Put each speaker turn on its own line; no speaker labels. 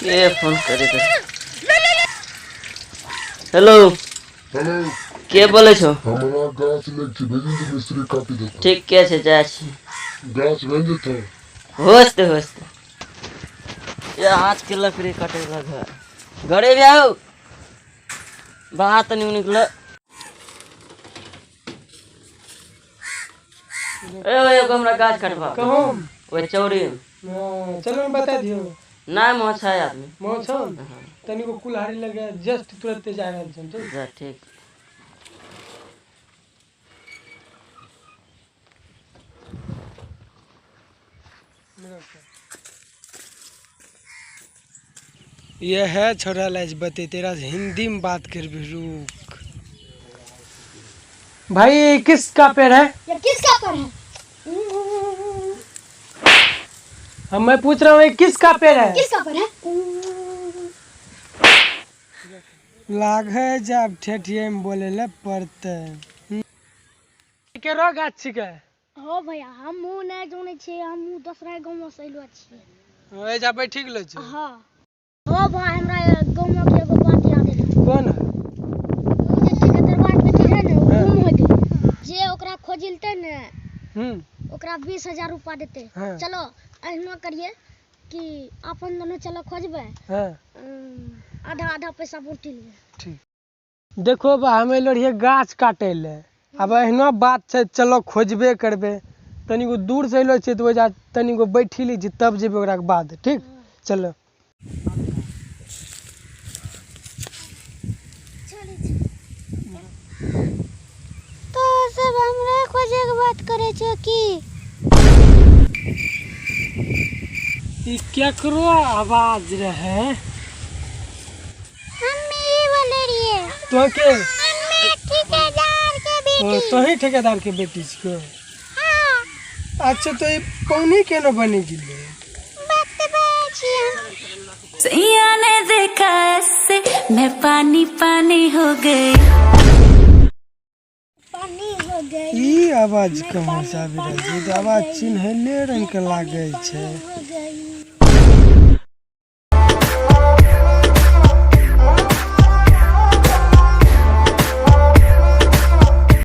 के फोन करे दे। हेलो।
हेलो।
के बोले छो?
हमरा गाछ लै छै, भेजू ने मिस्त्री काटि देतौ।
ठीक के छै, जाइ छी।
गाछ भेज देतौ।
होस्ते होस्ते ये हाथ के लकड़ी कटे लग घरे भी आओ बात नहीं निकल। ए एगो हमरा गाछ कटबा।
कहूँ?
ओहि चौरी।
हाँ, चलो ने बता दियो।
नहीं मोछ है आदमी।
मोछ हो? तनिको कुल्हाड़ी लगे जस्ट तुरंत जा रहल छन, ठीक?
जा ठीक।
ये है छोरा लाज बते तेरा हिंदी में बात कर भी रुक। भाई किसका पेड़ है?
ये किसका पेड़ है?
हम मैं पूछ रहा हूँ ये किसका पेड़ है?
किसका पेड़ है?
लाग है जब ठेठिए में बोले ले पड़ते। केरो गाछ छिकै?
हो भैया, हमहूँ नहि जानै छियै, हमहूँ दोसरा गाँव से अयलो छियै।
एजा बैठी गेलो छी?
हाँ। हो भाई, हमरा गाँव के एगो बात याद एलै।
कोन?
ओ जे ठेकेदरबा के बेटी रहै ने, ओ गुम हो गेलै। जे ओकरा खोजिलतै ने, ओकरा 20,000 रुपा देतै। चलो एहना करिए कि अपन दोनों चलो खोजबै। आधा आधा पैसा बाँटि लेबै।
ठीक। देखो बा, हम अयलो रहियै गाछ काटै लए। आब एहनो बात छै, चलो खोजबे करबै। तनिगो दूर से अयलो छियै तऽ ओहिजा तनिगो बैठी लै छी, तब जेबै ओकरा बाद। ठीक, चलो।
तो सब हमरा खोजे के बात करे छो की?
ई केकरो आवाज रहे?
हम्मे ई बोले रहिए।
तो के?
हम्मे ठेकेदार के बेटी।
ओ, तोही ठेकेदार के बेटी छिको?
हाँ।
अच्छा, तो ई पौनी केना बनि गेलै?
बतबै छी हम।
सैया ने देखा ऐसे मैं पानी पानी हो गई।
पानी हो गई।
ई आवाज
मैं
कहाँ
पानी
से आबि रहल
पानी
छै? ई तऽ
हो
आवाज
गई।
चिन्हले रंग के
मैं
लागै
पानी
छै।
पानी हो गई।